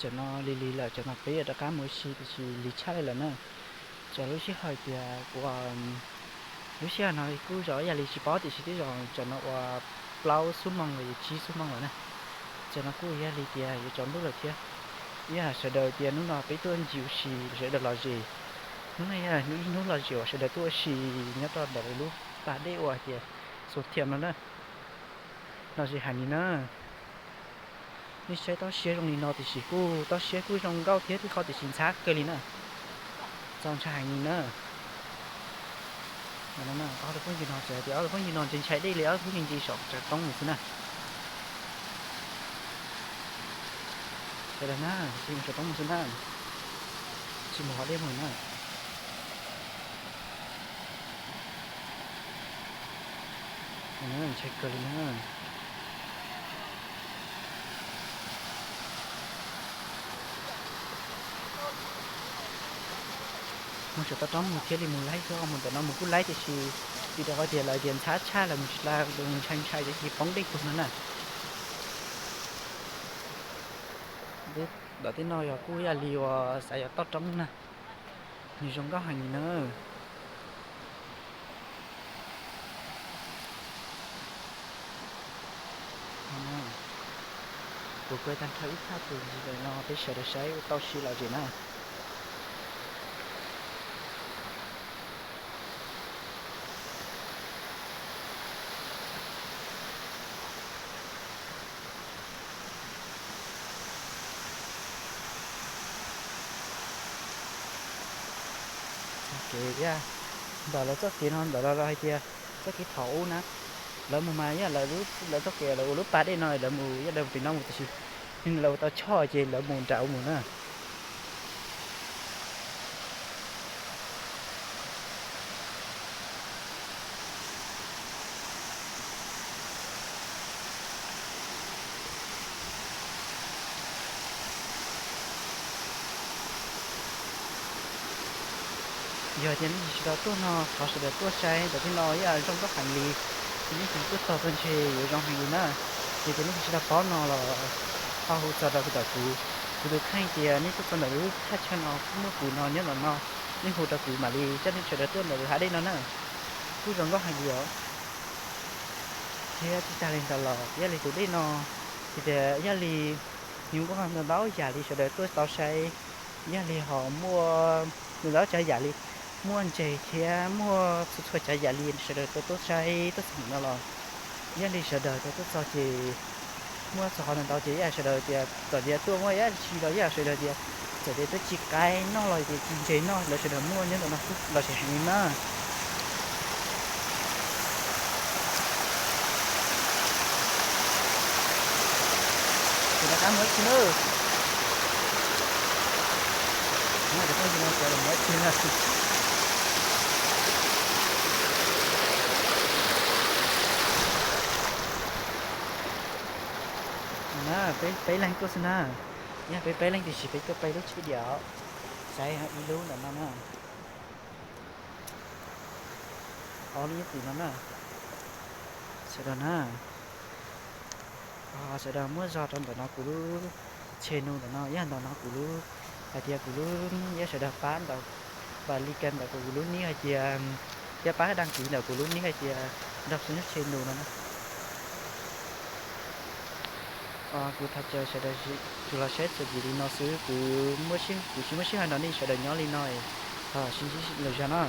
Tam no lig lig lawm, tam no peb yuav rov qab mus ua si tiam sis lig tshaj li lawm na. Tam lub sij hawm tias ua, lub sij hawm no kuj zov ib yam li tsis paub tiam sis twb zov tam no ua plaub xuab moos los yog tsib xuab moos lawm na. Tam no kuj ib yam li tias yuav tsaus ntuj lawm thiab. Ib yam sawv daws tias hnub no peb tuaj ncig ua si sawv daws lom zem. Hnub no yog hnub ib hnub lom zem uas sawv daws tuaj ua si nyob rau ntawm lub pas dej uas hais tias Xuas Thiam no na. Lom zem heev li na. Nej saib toj siab zoo li no tiam sis kuj toj siab kuj zoo nkauj thiab tib qho tiam sis ntxhab kawg li na. Txaus ntshai heev li na. Ob tug phooj ywg no txawm hais tias ob tug phooj ywg no ntshai ntshai dej li, ob tug phooj ywg ncig saum tsav roob mus xwb na. Sawv daws na, ncig mus saum roob mus xwb na, tsis mus hauv dej mus na. Ntshai kawg li na. Mus saum toj roob mus thiaj li mus laib xwb, mus ntawm no mus kuj laib tiam sis vim rau qhov tias lawv tias ntxhab tshaj lawv mus tsis tau, ntshai ntshai ces poob dej tuag no na. Ntawm tej no yog kuj ib yam li uas xav yog toj roob na, nws zoo nkauj heev li na. Kuv kuj tag nrho ib txhab tus ntsis lawm no peb sawv daws saib ua tau siab lom zem na. Txoj kev ntawm lawv txoj kev no ntawm lawv hais tias txoj kev thaum ub na, lawv mus mas yog lawv txoj kev lawv ua lub pas dej no lawv mus yog lawv mus pem no mus tiam sis lawv ua tau choj ces lawv mus nram ub mus na. Yog tias nej tsis tau tuaj no thov sawv daws tuaj saib ntawm tej no ib yam zoo nkauj heev li. Nej tsis tuaj txog txog ntshe yuav zoo heev li na. Yog tias nej tsis tau paub no los ho hu txog rau kuv tom kuv, kuv tus kheej tias nej tuaj txog ntawm lub thaj chaw no kuj muaj kuv no nyob ntawm no, nej hu rau kuv mam li coj nej sawv daws tuaj ntawm lub hav dej no na. Kuj zoo nkauj heev li os. Thiab tsis tag li ntawd los yog li tus dej no, yog tias yog li nws muaj ntau ntau yam li sawv daws tuaj tau saib, yog li ho muaj ntau ntau tsav yam li muaj ntses thiab muaj txhua txhua tsav yam li sawv daws tau tuaj saib tuaj txog ntawm no los, yog li sawv daws tau tuaj txog ces muaj txhua qhov ntau ntau ces yog sawv daws tias txawm tias tuaj muaj dab tsi los yog sawv daws tias txawm tias tuaj tsis qaib noj los tias tsis ntses noj lawv sawv daws muaj nyob ntawm no xwb los sis heev li na. Ces rov qab mus ib txhia na. Cov phooj ywg no cov mus ib txhia na. Na, peb peb leeg tuaj xwb na. Yog peb peb leeg tiam sis peb tuaj peb lub tsheb diam, saib ib lub ntawm no na. Ob lub nyob tim no na. Sawv daws na, sawv daws muab zog rau ntawm no kuv lub channel ntawm no, yog ntawm no kuv lub, hais tias kuv lub, yog sawv daws pab ntawm, vam li kas ntawm kuv lub nick hais tias, thiab pab đăng ký ntawm kuv lub nick hais tias Nraug Xyooj Nyuj channel no na. Kuv thov caw sawv daws tsuas los saib txuas ntxiv li no xwb, kuv, kuv tsis muaj sij hawm nrog nej sawv daws nyob li no, thov sib ntsib lwm zaug na.